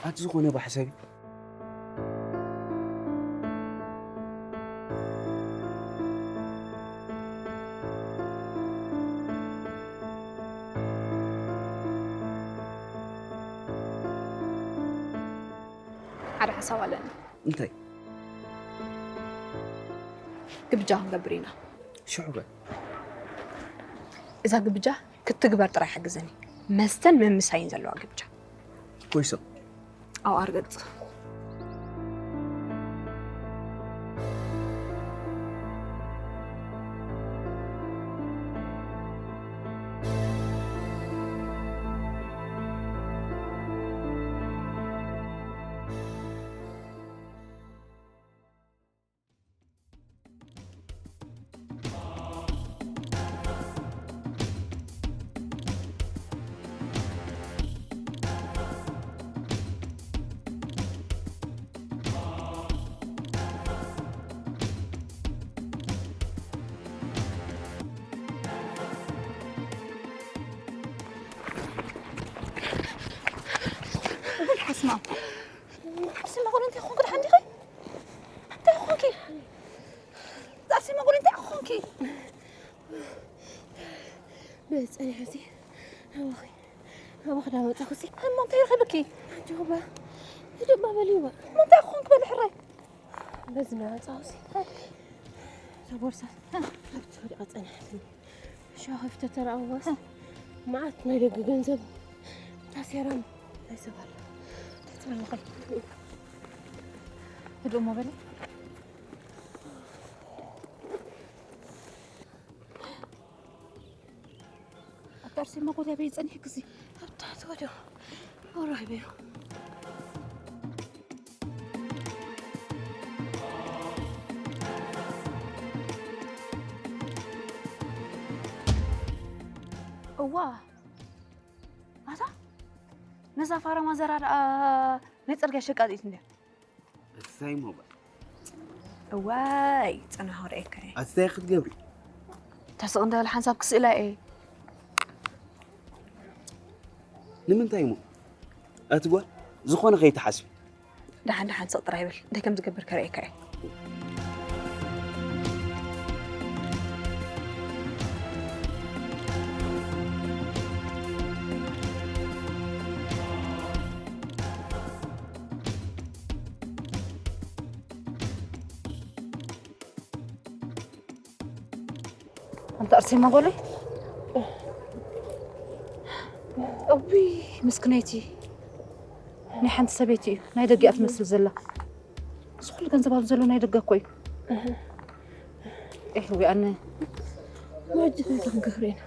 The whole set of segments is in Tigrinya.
ኣቲ ዝኾነ ብሓሳቢ ሓደ ሓሳብ ኣለኒ። እንታይ ግብጃ ክንገብር ኢና። ሽዑ በ እዛ ግብጃ ክትግበር ጥራይ ሓግዘኒ። መስተን ምምሳይን ዘለዋ ግብጃ። ኮይሶ ኣብ ኣርገጽ ሓስማ ሓስማ ቆሎ እንታይ ኾንኩ ደሓን ዲኺ? እንታይ ኾንኪ? ዛሲ መጎል እንታይ ኾንኪ? በጸኒሐ ሲ ኣዋኺ ኣዋኺ ዳመጻኹ ሲ እሞ እንታይ ረኺብኪ? ጆባ ጆባ በሊዋ እንታይ ኾንክ በል ሕራይ በዚ ናጻኹ ሲ ተቦርሳ ኣብቲ ወዲቓ ጸኒሐትኒ ሸዋ ከፊተ ተረኣዋስ መዓት ናይ ደገ ገንዘብ ታሴራም ናይ ሰብ ኣሎ ተትበልኸል ህድሞ በለ ኣታ ኣርሴማ ጎልያ በይ ጸኒሕኪ እዚ ኣብ ታሕቲ ወዲቑ ኣውራይ በዮ እዋ ኣታ ነዛ ፋራ ማዘራ ደኣ ናይ ጽርግያ ሸቃጢት እንድያ እንታይ ሞባይል እዋይ ጽናሕ ክርእየካ እየ ኣቲ እንታይ ክትገብሪ ተስቕ እንዳበለ ሓንሳብ ክስእላ እየ ንምንታይ እሞ ኣቲ ጓል ዝኾነ ከይትሓስቢ ደሓን ደሓን ስቕ ጥራይ በል እንታይ ከም ዝገብር ከርእየካ እየ ኣንታ ኣርሴማ ጓለይ እውይ ምስክነይቲ ናይ ሓንቲ ሰበይቲ እዩ ናይ ደጊኣ ትመስል ዘላ እዚ ኩሉ ገንዘብ ኣብዚ ዘሎ ናይ ደገ እኮ እዩ ኤህዊ ኣነ ማጅ እንታይ ክንገብር ኢና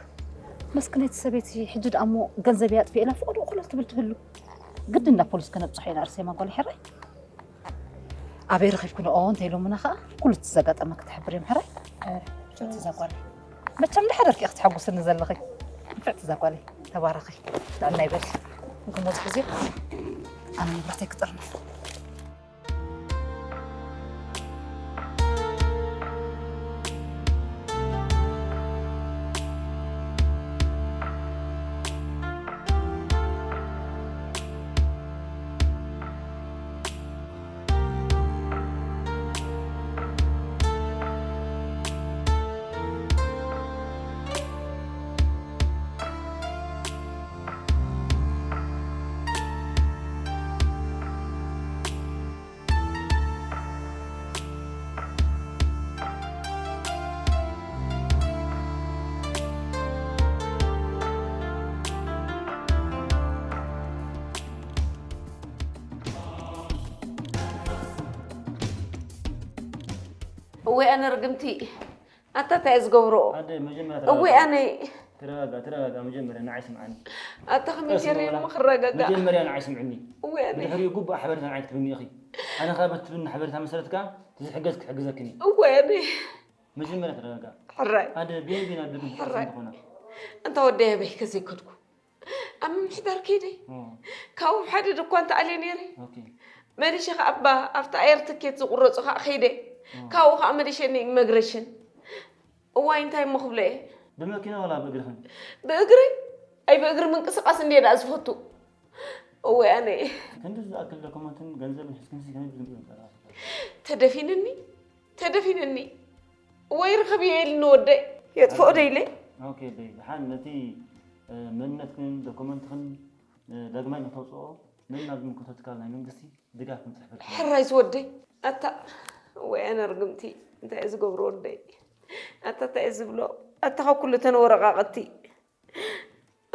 መስክነይቲ ሰበይቲ ሕጂ ደኣ እሞ ገንዘብ እያ ኣጥፊኤላ ፍቕዱ ኩሉ ትብል ትህሉ ግድ እንዳ ፖሊስ ከነብፅሖ ኢና ኣርሴማ ጓል ሕራይ ኣበይ ረኺብክንኦ እንተ ኢሎምና ከዓ ኩሉ እቲ ዘጋጠመ ክትሕብር እዮም ሕራይ ንፍዕቲ እዛ ጓለይ መቸም ድሓደርኪ ክትሐጉስኒ ዘለኺ ንፍዕቲ እዛ ጓለይ ተባረኺ ጥዕና ይበል ንክሞዝ ግዜ ኣነ ንብረተይ ክጥርንፍ እወይ ኣነ ርግምቲ፣ ኣታ እንታይ እየ ዝገብሮ? ኣደ መጀመርያ እወይ ኣነ ተረጋጋ፣ ተረጋጋ። መጀመርያ ንዓይ ስምዓኒ። ኣታ ከመይ ገይረ እሞ ክረጋጋእ? መጀመርያ ንዓይ ስምዕኒ። እወይ ኣነ ድሕሪኡ ግቡእ ሓበሬታ ንዓይ ክትብኒ ኢኺ። ኣነ ከኣ በቲ ትብኒ ሓበሬታ መሰረት ከኣ ዝሕገዝ ክሕግዘክን እየ። እወይ ኣነ መጀመርያ ተረጋጋ። ሕራይ ኣደ ቤቢ ናብ ልቢ ሕራይ ዝኾነ እንተ ወደየ በይ ከዘይከድኩ ኣብ ምምሕዳር ከይደ ካብኡ ሓደ ድኳን ተኣልየ ነይረ መሊሸ ከዓ ኣብታ ኣየር ትኬት ዝቁረፁ ከዓ ከይደ ካብኡ ከዓ መሊሸኒ ኢመግሬሽን እዋይ እንታይ እሞ ክብሎ እየ ብመኪና ዋላ ብእግርኽን ብእግሪ ኣይ ብእግሪ ምንቅስቃስ እንድየ ደኣ ዝፈቱ እወይ ኣነ ክንዲ ዝኣክል ዶኩመንትን ገንዘብን ሒዝክንሲ ከመይ ብዝምፅእ ምፀላእኺ ተደፊንኒ ተደፊንኒ ወይ ርኸብዮ ኢልኒ ወደይ የጥፍኦ ደይለ ኦኬ ደይ ደሓን ነቲ መንነትክን ዶኩመንትክን ዳግማይ ንክተውፅኦ ነናብ ዝምልከቶ ትካል ናይ መንግስቲ ድጋፍ ክንፅሕፈልኪ ሕራይ ዝወደይ ኣታ ወይ ኣነ ርግምቲ እንታይ እዩ ዝገብሮ ወደይ ኣታ እንታይ እዩ ዝብሎ ኣታ ካብ ኩሉ እተን ወረቃቅቲ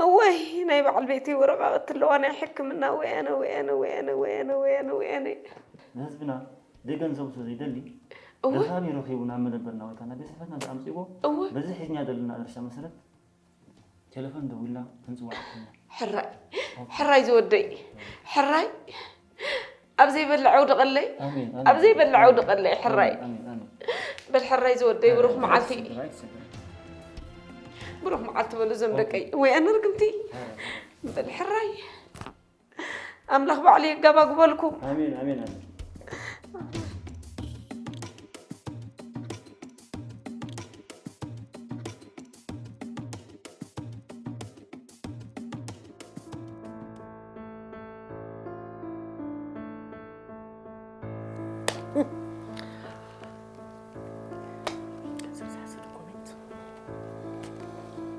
እወይ ናይ በዓል ቤተይ ወረቓቕቲ ኣለዋ ናይ ሕክምና ወይ ኣነ ወይ ኣነ ወይ ኣነ ወይ ኣነ ወይ ኣነ ወይ ኣነ ንህዝብና ደይ ገንዘቡ ስለ ዘይደሊ እወ ረኻቢ ረኺቡ ናብ መደበርና ወይ ከዓ ናብ ቤት ፅሕፈትና ዝኣምፅእዎ እወ በዚ ሒዝና ዘለና ኣድራሻ መሰረት ቴሌፎን ደዊልና ክንፅዋዕ ይኽእልና ሕራይ ሕራይ ዝወደይ ሕራይ ኣብ ዘይበልዕ ኣውድቐለይ ኣብ ዘይበልዕ ኣውድቐለይ ሕራይ በል ሕራይ ዝወደይ ብሩኽ መዓልቲ ብሩኽ መዓልቲ በሉ ዘም ደቀይ ወይ ኣነ ርግምቲ በል ሕራይ ኣምላኽ ባዕሉ የጋባግበልኩም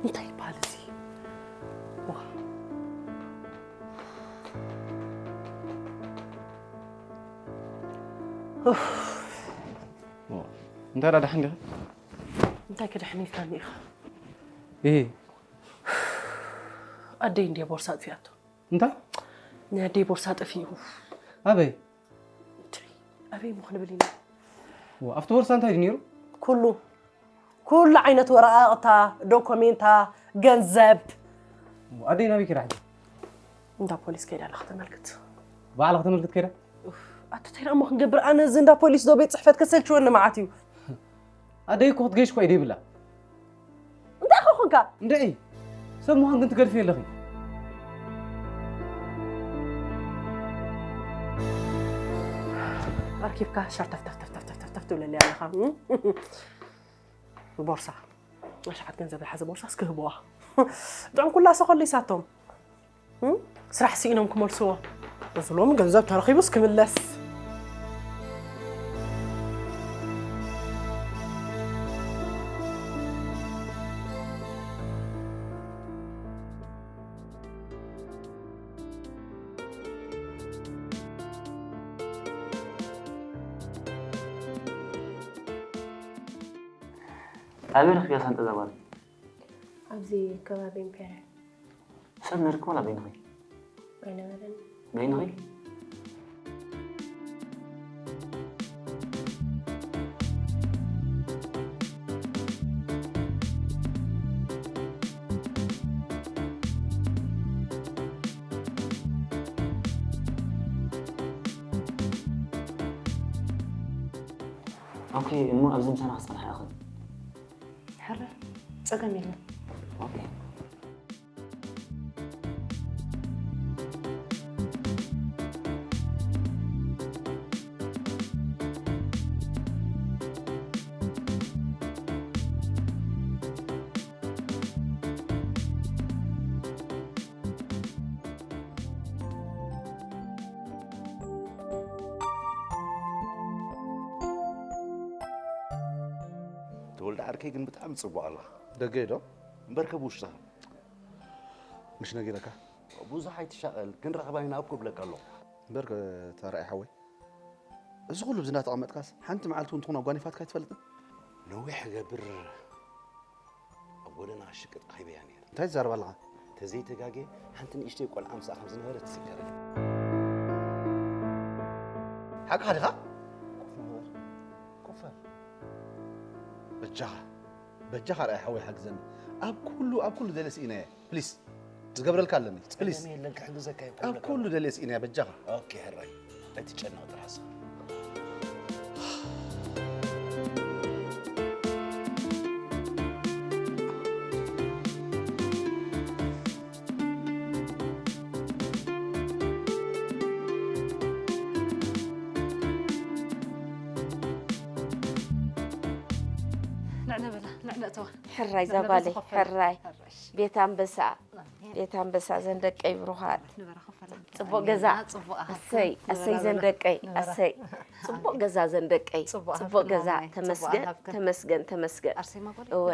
እንታይ ይበሃል እዚ? እንታይ ዳ ደሓን ዲኻ? እንታይ ክድሕን ኢልካኒ ኢኻ? እ ኣደይ እንድየ ቦርሳ ኣጥፊኣቶ። እንታይ? ናይ ኣደይ ቦርሳ ጠፊኡ። ኣበይ? ትሪ ኣበይ እሞ ክንብል ኢና? ዋ፣ ኣብቲ ቦርሳ እንታይ ድዩ ነይሩ? ኩሉ ኩሉ ዓይነት ወረቓቕታ፣ ዶኮሜንታ፣ ገንዘብ። ኣደይ ናበይ ከይዳ ሕጂ? እንዳ ፖሊስ ከይዳ ኣላ ክተመልክት። ባዕላ ክተመልክት ከይዳ? ኡፍ፣ ኣታ እንታይ ደኣ እሞ ክንገብር? ኣነ እዚ እንዳ ፖሊስ ዶ ቤት ጽሕፈት ከሰልችወኒ መዓት እዩ። ኣደይ እኮ ክትገይሽ እኳ ኢደ ይብላ። እንታይ ኢኻ ኮንካ? እንድዒ፣ ሰብ ምዃን ግን ትገድፊ ኣለኺ። ኣርኪብካ ሸርተፍተፍተፍተፍተፍ ትብለለይ ኣለኻ። ቦርሳ፣ ኣሽሓት ገንዘብ ዝሓዘ ቦርሳ እስኪ ህብዋ። ጥዑም ኩላ ሰኸሉ ይሳቶም። ስራሕ ስኢኖም ክመልስዎ እዚ ሎሚ ገንዘብ ተረኺቡስ ክምለስ። ኣበይ ረኺብያ ሳንጣ እዛ ጓል? ኣብዚ ከባቢ ኢምፔርያ። ሰብ ነርኪ ዋላ በይንኺ? ኣይነበረን። በይንኺ? ኦኬ እሞ ኣብዚ ምሳና ክፀንሓ ኢኽን? ሕረ ፀገም የለን። ኦኬ ተወልደ ዓርከይ ግን ብጣዕሚ ጽቡቕ ኣላ። ደገ ዶ? እምበርከ ብውሽጥኻ። ምሽ ነጊረካ? ብዙሕ ኣይትሻቐል፣ ክንራኸባ ኢና እኮ እብለካ ኣለኹ። እምበር ተራኢ ሓወይ፣ እዚ ኩሉ ብዝና ተቐመጥካስ ሓንቲ መዓልቲ እውን ትኹን ኣጓኒፋትካ ኣይትፈልጥን? ነዊሕ ክገብር ኣብ ጎደና ክሽቅጥ ኣኺበያ ነይረ። እንታይ ትዛረብ ኣለኻ? ተዘይተጋግየ ሓንቲ ንእሽተይ ቆልዓ ምስኣ ከም ዝነበረት ትዝከረኒ። ሓቅኻ ዲኻ? ኮፍ በል። ኮፍ በል። በጃኻ በጃኻ ርኣይ ሓወይ ሓግዘኒ። ኣብ ኩሉ ኣብ ኩሉ ደልየ ስኢነየ። ፕሊስ ዝገብረልካ ኣለኒ ፕሊስ። የለን ክሕግዘካ እዩ ኣብ ኩሉ ደልየ ስኢነያ በጃኻ። ኦኬ ሕራይ ኣይትጨነቕ ጥራስ። ንዕነ በላ ንዕነ እተዋ ሕራይ ዛጓለይ ሕራይ ቤት ኣንበሳ ቤት ኣንበሳ ዘን ደቀይ ብሩኻት ጽቡቕ ገዛ ኣሰይ ኣሰይ ዘን ደቀይ ኣሰይ ጽቡቕ ገዛ ዘን ደቀይ ጽቡቕ ገዛ ተመስገን ተመስገን ተመስገን እወ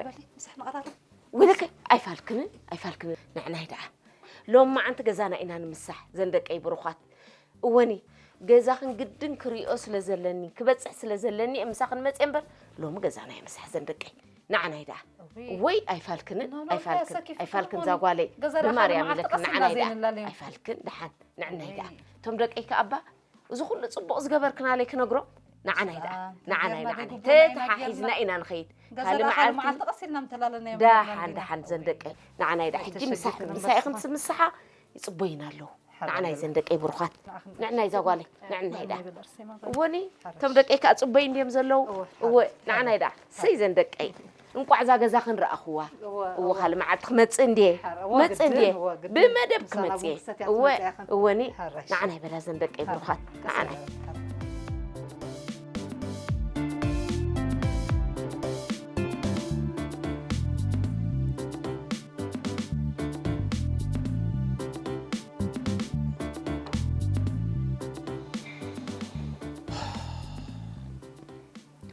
ውልክ ኣይፋልክንን ኣይፋልክንን ንዕናይ ደኣ ሎም መዓንቲ ገዛና ኢና ንምሳሕ ዘን ደቀይ ብሩኻት እወኒ ገዛኽን ግድን ክሪኦ ስለ ዘለኒ ክበፅሕ ስለ ዘለኒ እየ ምሳኽን መፅየ እምበር ሎሚ ገዛና እየ ምሳሕ ዘን ደቀይ ንዓናይ ደኣ ወይ ኣይፋልክንን ኣይፋልክን ኣይፋልክን ዛጓለይ ብማርያም ኢለክን ንዓናይ ደኣ ኣይፋልክን ደሓን ንዕናይ ደኣ እቶም ደቀይ ከኣባ እዚ ኩሉ ፅቡቕ ዝገበርክናለይ ክነግሮ ንዓናይ ደኣ ንዓናይ ደኣ ተተሓሒዝና ኢና ንኸይድ ካልእ መዓልቲ ደሓን ደሓን ዘን ደቀይ ንዓናይ ደኣ ሕጂ ምሳኺ ምሳኢኽን ምስ ምሳሓ ይፅበዩና ኣለዉ ንዓናይ ዘን ደቀይ ብሩኻት ንዕናይ ዛጓለይ ንዕናይ ደኣ እወኒ እቶም ደቀይ ከዓ ፅበይ እንድዮም ዘለዉ እወ ንዓናይ ደኣ ሰይ ዘን ደቀይ እንቋዕ እዛ ገዛ ክንረኣኽዋ እወ ካልእ መዓልቲ ክመፅእ እንድየ መፅእ እንድየ ብመደብ ክመፅእ እወ እወኒ ንዓናይ በላ ዘን ደቀይ ብሩኻት ንዓናይ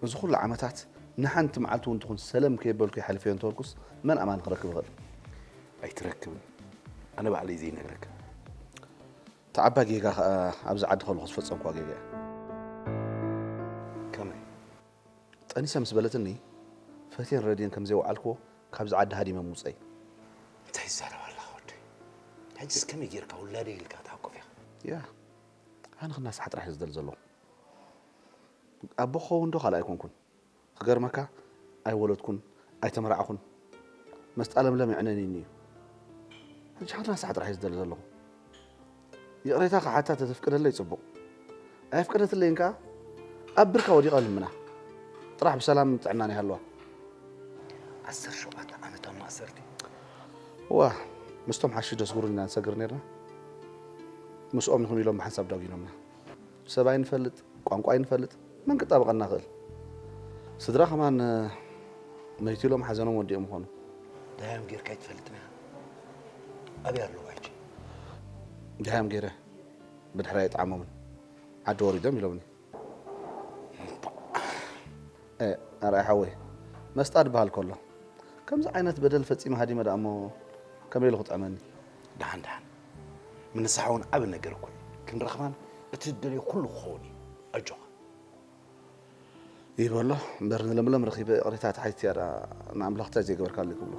እዚ ኩሉ ዓመታት ንሓንቲ መዓልቲ እውን ትኹን ሰለም ከየበልኩ ይሓልፈዮ እንተበልኩስ መን ኣማኒ ክረክብ ይኽእል? ኣይትረክብን። ኣነ ባዕለይ ዘይነግረካ። እቲ ዓባይ ጌጋ ከኣ ኣብዚ ዓዲ ከለኹ ዝፈጸምኳ ጌጋ እያ። ከመይ? ጠኒሰ ምስ በለትኒ ፈትየን ረድየን ከም ዘይወዓልክዎ ካብዚ ዓዲ ሃዲመ ምውጸይ። እንታይ ይዛረብ ኣለኻ ወደይ? ሕጅስ ከመይ ጌርካ ውላደይ ኢልካ ትሓቁፍ ኢኻ? ያ ኣነ ክናሳሕ ጥራሕ እየ ዝደሊ ዘለኹ። ኣቦ ክኸውን ዶ ካልእ ኣይኮንኩን። ክገርመካ ኣይወለድኩን ኣይተመራዕኹን። መስጣ ለምለም የዕነኒኒ እዩ። ሕጂ ሓንቲ ናሳሕ ጥራሕ እየ ዝደሊ ዘለኹ። ይቕሬታ ክሓታ ተተፍቅደለይ ጽቡቕ። ኣየፍቀደትለይን ከኣ ኣብ ብርካ ወዲቐ ልምና። ጥራሕ ብሰላም ጥዕናን ይሃልዋ። ዓሰርተ ሸውዓተ ዓመት ኣብ ማእሰርቲ። እዋ ምስቶም ሓሽሽ ደስጉሩን ኢና ንሰግር ነርና። ምስኦም ንኹን ኢሎም ብሓንሳብ ዳጒኖምና። ሰብ ኣይንፈልጥ፣ ቋንቋ ኣይንፈልጥ፣ መን ክጣበቐና ክእል? ስድራ ከማን መይቱ ኢሎም ሓዘኖም ወዲኦም ምኾኑ። ደሃዮም ጌርካ ኣይትፈልጥን ኢኻ። ኣበይ ኣለዉ ሕጂ? ደሃዮም ገይረ ብድሕሪ ኣይጠዓሞምን ዓዲ ወሪዶም ኢሎምኒ። ኣርኣይ ሓወይ መስጣ ድበሃል ከሎ ከምዚ ዓይነት በደል ፈጺመ ሃዲመ ደኣ እሞ ከመይ ኢሉ ክጥዕመኒ? ደሓን ደሓን ምንሳሕ እውን ዓቢ ነገር እኮ እዩ። ክንረኽባን እቲ ትደልዮ ኩሉ ክኸውን እዩ። ኣጆኻ። ይበሎ እምበር ንለምለም ረኺበ ይቕሬታ ተሓቲተያ ደኣ ንኣምላኽ እንታይ ዘይገበርካለይ ክብሎ።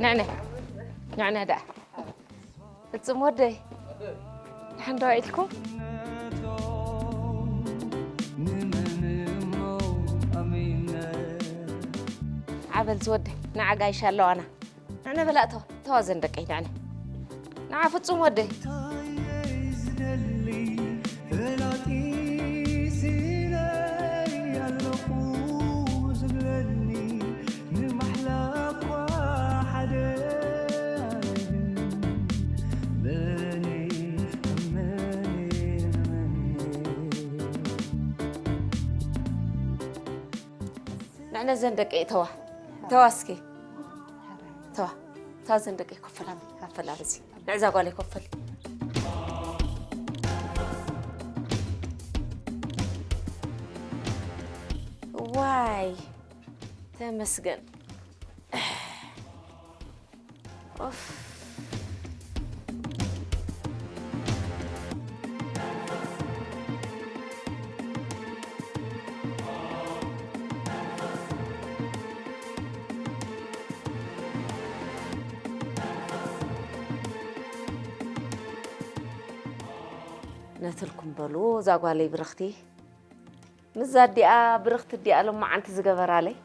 ንዕነ ንዕነ ደኣ ፍጹም ወደይ ደሓን ዶ ኢልኩም ዓበል ዝወደይ ንዓጋይሽ ኣለዋና ኣነ በላእቶ ተዋዘን ደቀይ ንዕነ ንዓ ፍጹም ወደይ ኣነ ዘን ደቂ ተዋ። ተዋ እስኪ። ተዋ። ተዋ ዘን ደቂ ኮፈላ። ኣፈላ በዚ። ንዕዛ ጓለይ ኮፈል። ዋይ። ተመስገን። ኦፍ። ነትልኩም በሉ፣ እዛ ጓለይ ብርኽቲ። ምስዛ ኣዲኣ ብርኽቲ ኣዲኣ ሎማዓንቲ ዝገበራለይ።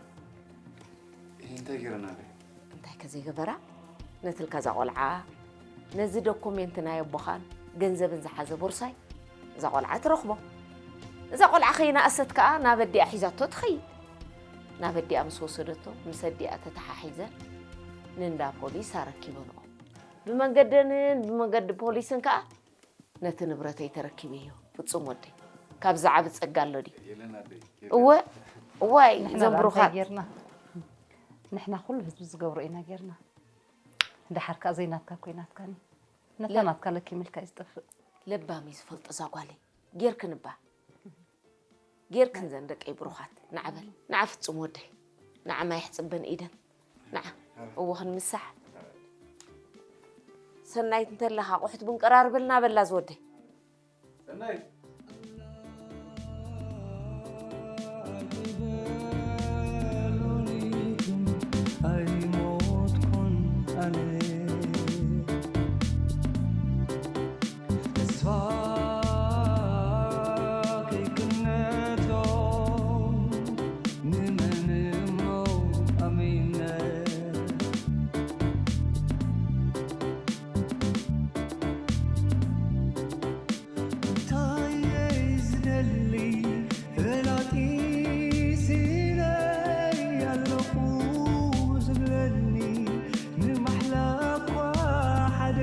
እሂ፣ እንታይ ገይረናለይ? እንታይ ከ ዘይገበራ? ነትልካ እዛ ቆልዓ፣ ነዚ ዶኩሜንት ናይ ኣቦኻን ገንዘብን ዝሓዘ ቦርሳይ እዛ ቆልዓ ትረኽቦ። እዛ ቆልዓ ከይነኣሰት ከኣ ናብ ኣዲኣ ሒዛቶ ትኸይድ። ናብ ኣዲኣ ምስ ወሰደቶ፣ ምስ ኣዲኣ ተተሓሒዘን ንእንዳ ፖሊስ ኣረኪበንኦ። ብመንገደንን ብመንገዲ ፖሊስን ከኣ ነቲ ንብረተይ ተረኪበዮ። ፍጹም ወደይ፣ ካብዚ ዓቢ ጸጋ ኣሎ ድዩ? የለን ኣደይ፣ የለን። እወ፣ እዋይ፣ ንሕና እዞም ደኣ እንታይ ብሩኻት። ጌርና? ንሕና ኩሉ ህዝቢ ዝገብሮ ኢና ጌርና። እንድሓር ከኣ ዘይናትካ እኮ እዩ ናትካኒ። ነታ ለ- ናትካ ለኪምልካ እዩ ዝጠፍእ። ለባም እዩ ዝፈልጦ እዛ ጓለይ። ጌርክን እባ። ጌርክን ዘን ደቀይ ብሩኻት። ንዓ በል። ንዓ ፍጹም ወደይ። ንዓ ማይ ሕጽበን ኢደን። ንዓ። እዎ ክንምሳሕ። ሰናይት እንተለኻ ኣቑሑት ቡን ቀራርበልና በላ ዝወደይ። ሰናይት። ኣይሞትኩን ኣነ ተስፋ ከይቅነቶ ንመን እሞ ኣሚነ እንታይ እየ ዝደሊ ፈላጢ ስኢነይ ኣለኹ ዝብለኒ ንማሕላ እኳ ሓደ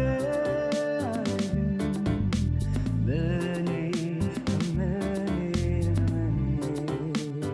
ኣይብል መን እየ መን እየ መን እየ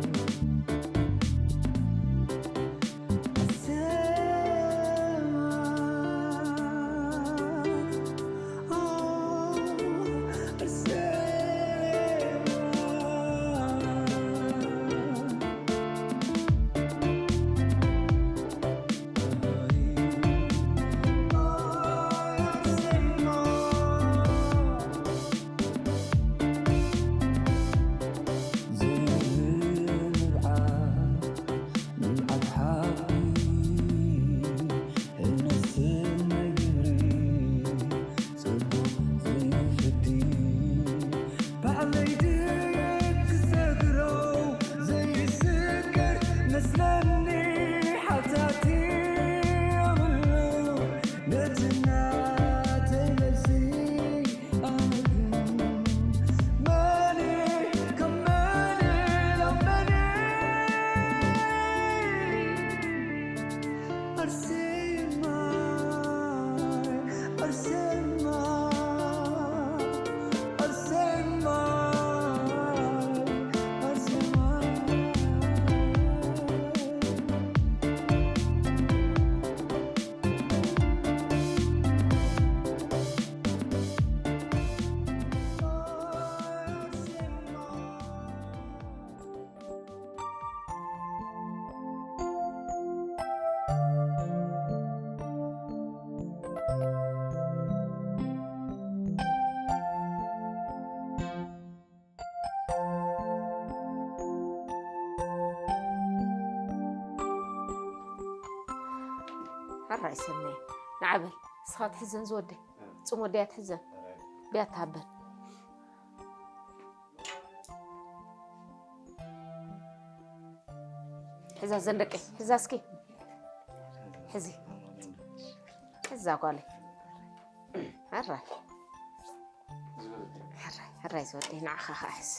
ሕራይ ሰናይ፣ ንዓ በል፣ ንስኻ ትሕዘን ዝወደይ። ጽም ወደያ ትሕዘን። ብያ ትሃበን። ሕዛ ዘን ደቀይ፣ ሕዛ እስኪ። ሕዚ። ሕዛ ጓለይ። ሕራይ። ሕራይ፣ ሕራይ ዝወደይ፣ ንዓኻ ኸዓ ሕዚ።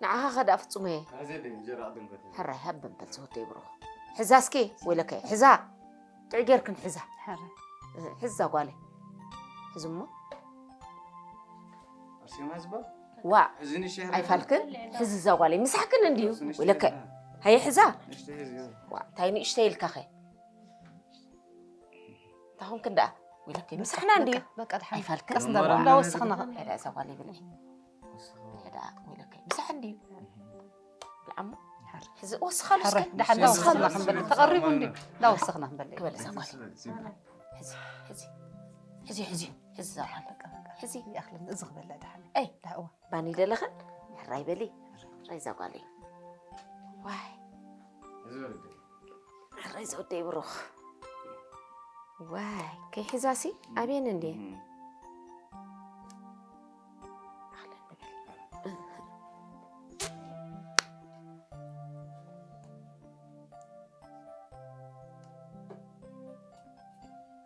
ንዓኻ ኸ ደኣ ፍጹመየ። ሕራይ፣ ሃብ በል ዝወደይ ብሩኽ። ሕዛ እስኪ፣ ወይለከ፣ ሕዛ። ጥዑይ ጌርክን ሕዛ። ሕራይ። ሕዛ ጓለይ። ሕዚ እሞ። ዋ፣ ኣይፋልክን? ሕዚ እዛ ጓለይ ምሳሕክን እንድዩ። ወይለከ፣ ሃየ ሕዛ። ዋ፣ እንታይ ንእሽተይ ኢልካኸ? እንታይ ኾንክን ደኣ? ወይለከ፣ ምሳሕና እንድዩ። በቃ፣ ደሓን። ኣይፋልክን? ቀስ እንዳበልና፣ እንዳወሰኽና። ሕዳ እዛ ጓለይ ብልዒ። ሕዳ፣ ወይለከ፣ ምሳሕ እንድዩ። ብልዓሞ። ሕዚ ወስኻሉ እስከ። ደሓን፣ እንዳወሰኽና ክንበልዕ። ተቐሪቡ እንድዩ። እንዳወሰኽና ክንበልዕ። ክበል እዛ ጓለይ። ሕዚ፣ ሕዚ፣ ሕዚ፣ ሕዚ፣ ሕዚ እዛ ጓለይ። በቃ፣ በቃ። ሕዚ። ይኣኽለኒ፣ እዚ ክበልዕ ደሓን። ኣይ። ደሓን፣ እዋ። ባኒ ደለኽን? ሕራይ በሊ። ሕራይ እዛ ጓለይ። ዋይ። ሕራይ ዘወደይ ብሩኽ። ዋይ፣ ከይሕዛሲ ኣቤን እንዴ?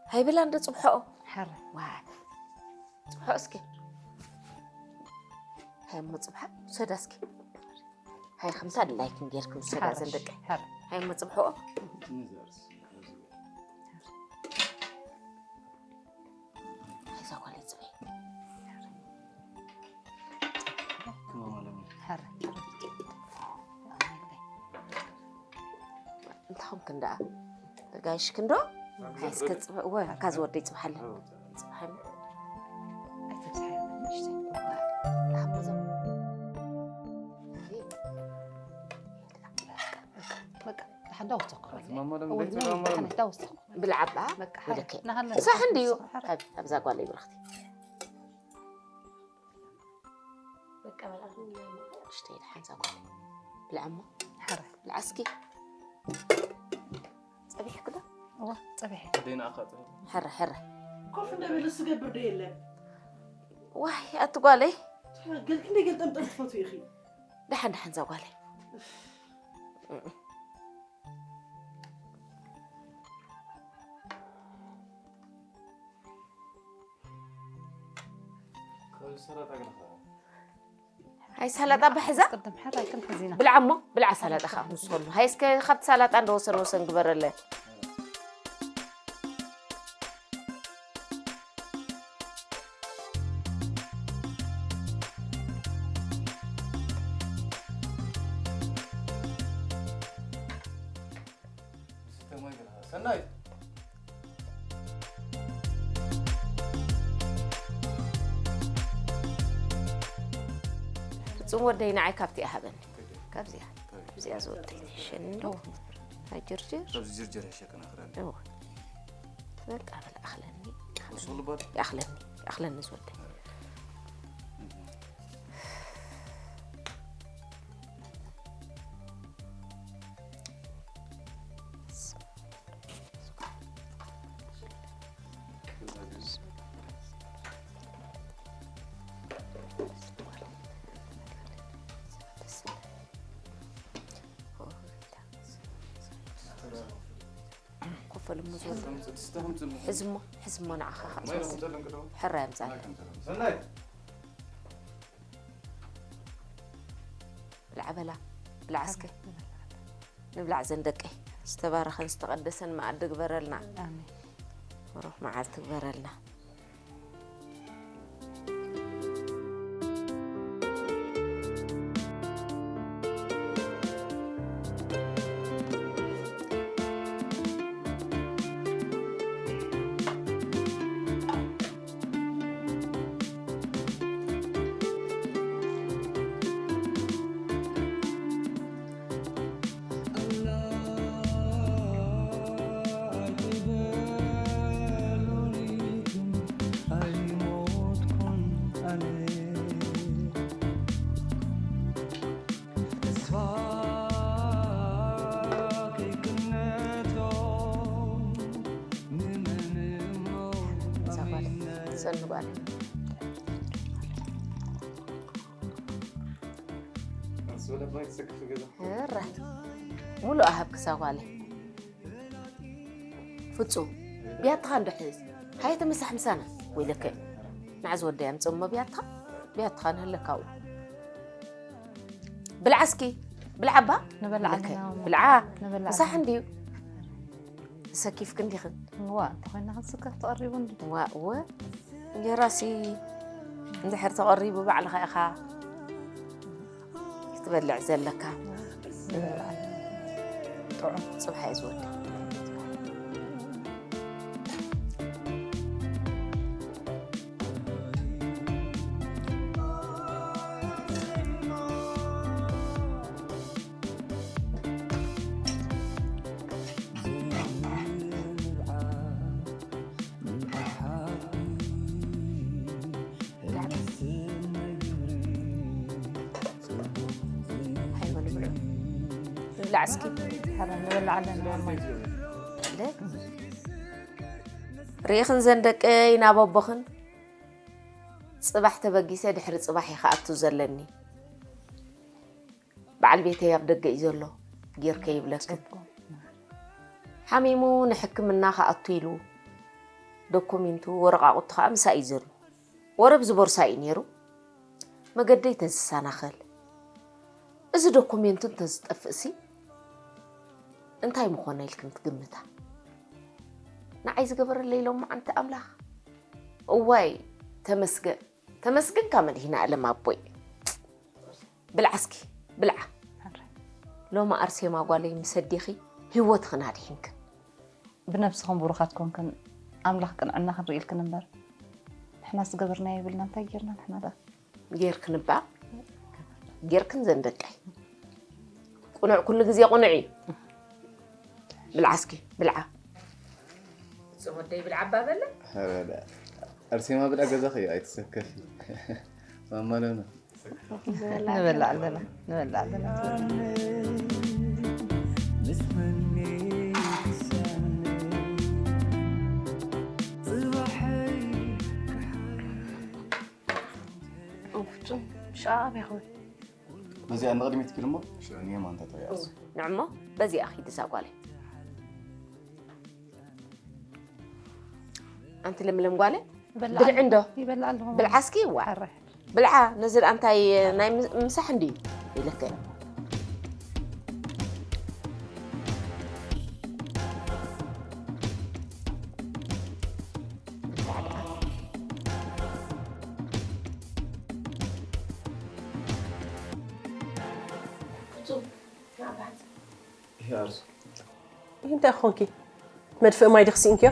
ሃይብላ እንዶ ጽብሖ። ሕራይ። ዋይ። ጽብሖ እስኪ። ሃይ እሞ ጽብሓ፣ ውሰዳ እስኪ። ሃይ ከምታ ድላይክን ጌርክን ውሰዳ። ሓረሽ፣ ዘንደቀ። ሓረ። ሃይ እሞ ጽብሖ። ሃይ እዛ ጓለይ ጽበይ። ሓረ። እንታኹም ክንደኣ ተጋይሽ ክንዶ? ሃይ እስከ ጽበ-፣ እወ፣ ካዝ ወደይ ጽብሓለ። ጽብሓለ። ኣይትብዝሓ፣ ንእሽተይ። እወ፣ ንሓቦ ዘም-፣ በቃ፣ ደሓን ዳወሰኹ። ማማ፣ ለምን እወ፣ ደይ ትብላ ማማ? ደሓን ዳወሰኹ። ብልዓባ? በቃ፣ ወደከ። ናሃለ ሳሕ እንድዩ። ሓረ። ኣብ-፣ ኣብዛ ጓለይ ብርኽቲ። በቃ፣ በላ። እሽተይ ደሓን እዛ ጓለይ። ብልዓሞ። ሓረ። ብልዓ እስኪ። ጸቢሕክ ዶ? እወ፣ ጸቢሐ። ደይና ኣኻ ጸቢሕ። ሕረ፣ ሕረ። ኮፍ እንደብል እሱ ገብር ዶ የለን? ዋይ፣ ኣቲ ጓለይ። ገል ክንደይ ገልጠምጠም ትፈትዊ ኢኺ? ደሓን፣ ደሓን እዛ ጓለይ። ሃይ ሰላጣ ባሕዛ። ቅድም ሕራይ ክንሕዚና። ብልዓ እሞ፣ ብልዓ ሰላጣ ከዓ ምስ ከሉ። ሃይ እስከ ካብቲ ሰላጣ እንዶ ወሰን ወሰን ግበረለ። ዝስተ ማይ ገለ። ሰናይ። ፍጹም ወደይ ንዓይ ካብቲ እያ ሃበኒ። ካብዚኣ። ካብዚኣ ዝወደይ ትሕሸኒ እንዶ። ሃይ ጅርጅር። ካብዚ ጅርጅር ይሕሸክና ክዳን። እወ። በቃ በል ኣኽለኒ። ወሰሉ ባድ። ይኣኽለኒ። ይኣኽለኒ ዝወደይ። ኮፈል እሞ ዝወደይ። ሕዝሞ፣ ሕዝሞ ንዓኻ ኸኣ ዝወስድ። ሕራይ ኣምጻለይ። ብልዓ በላ፣ ብልዓ እስከ። ንብላዕ ዘን ደቀይ። ዝተባረኸን ዝተቐደሰን መኣዲ ግበረልና። ኣሜን። ብሩኽ መዓልቲ ግበረልና። ሰኒ ጓል። ኣረ፣ ሙሉእ ኣሃብ ክሳ ጓለ። ፍጹም፣ ብያትኻ እንዶ ሕዝ። ሃየ ተመሳሕ ምሳና። ወይለከ። ንዓ ዝወደይ ኣምጽእ እሞ ብያትኻ፣ ብያትኻ ንህለካው። ብልዓ እስኪ፣ ብልዓ እባ። ንበልዓ ብልከ፣ ኣለና እሞ። ብልዓ። ንበልዓ ምሳሕ ኣለና። እንድዩ። ሰኪፍክ እንዲኽን። እዋ፣ እንተኾይና ክንስከፍ ተቐሪቡ እንዲ። እዋ፣ እወ። እንጀራሲ እንድሕር ተቐሪቡ ባዕልኻ ኢኻ ክትበልዕ ዘለካ። ጥዑም። ጽብሓ እዩ ዝወዲ። እንታይ ይበሉ ብልዑ። ብላዕ እስኪ። ኧረ ንበልዓለን። ርኢኽን ዘን ደቀይ ናብ ኣቦኽን ጽባሕ ተበጊሰ ድሕሪ ጽባሕ እየ ክኣቱ ዘለኒ። በዓል ቤተይ ኣብ ደገ እዩ ዘሎ፣ ጌር ከይብለክን። ሓሚሙ ንሕክምና ክኣቱ ኢሉ፣ ዶኩሜንቱ ወረቓቕቱ ኸኣ ምሳይ እዩ ዘሎ። ወረ ኣብዚ ቦርሳ እዩ ነይሩ። መገደይ ተዝሰናኸል፣ እዚ ዶኩሜንቱ እንተዝጠፍእሲ እንታይ ምኾነ ኢልክን ትግምታ? ንዓይ ዝገበረለይ ሎማዓንቲ ኣምላኽ። እዋይ ተመስገን፣ ተመስገንካ መድሂነ ኣለም ኣቦይ። ብልዓ እስኪ፣ ብልዓ። ሎሚ ኣርሴማ ጓለይ ምስ ኣዴኺ ህይወትኽን ኣድሒንክን። ብነብስኽን ብሩኻት ኮንክን ኣምላኽ ቅንዕና ክንርኢ ኢልክን እምበር ንሕና ዝገበርናዮ የብልና። እንታይ ጌርና ንሕና ደኣ? ጌርክን እባ፣ ጌርክን ዘን ደቀይ። ቁኑዕ ኩሉ ግዜ ቁኑዕ እዩ። ብልዓ እስኪ፣ ብልዓ። ጽም ወደይ ብልዓ እባ በለ። ኧረ ደኣ፣ ኣርሴማ ብልዓ ገዛኺ እዩ፣ ኣይትሰከፊ። ማማ ሎና። ንበልዕ ኣለና፣ ንበልዕ ኣለና። ፍጹም ሻብ ይኹን። በዚኣ ንቕድሚት ኪድ እሞ፣ ሽዑ ንየማን ተጠውያስ። ንዕሞ፣ በዚኣ ኪድ እዛ ጓለይ። ኣንቲ ለምለም ጓለ፣ ይበልዓ ብልዒ እንዶ? ይበልዓ ኣለኹ። ብልዓ እስኪ፣ ዋ። ኣረ። ብልዓ፣ ነዚ ደኣ እንታይ ናይ ም-፣ ምሳሕ እንድዩ ኢለከ። ፍጹም፣ ንዓ ብሓንሳብ። ይሄ ኣርሱ። ይህ እንታይ ኾንኪ? መድፍእ ማይ ዲኺ ስኢንክዮ?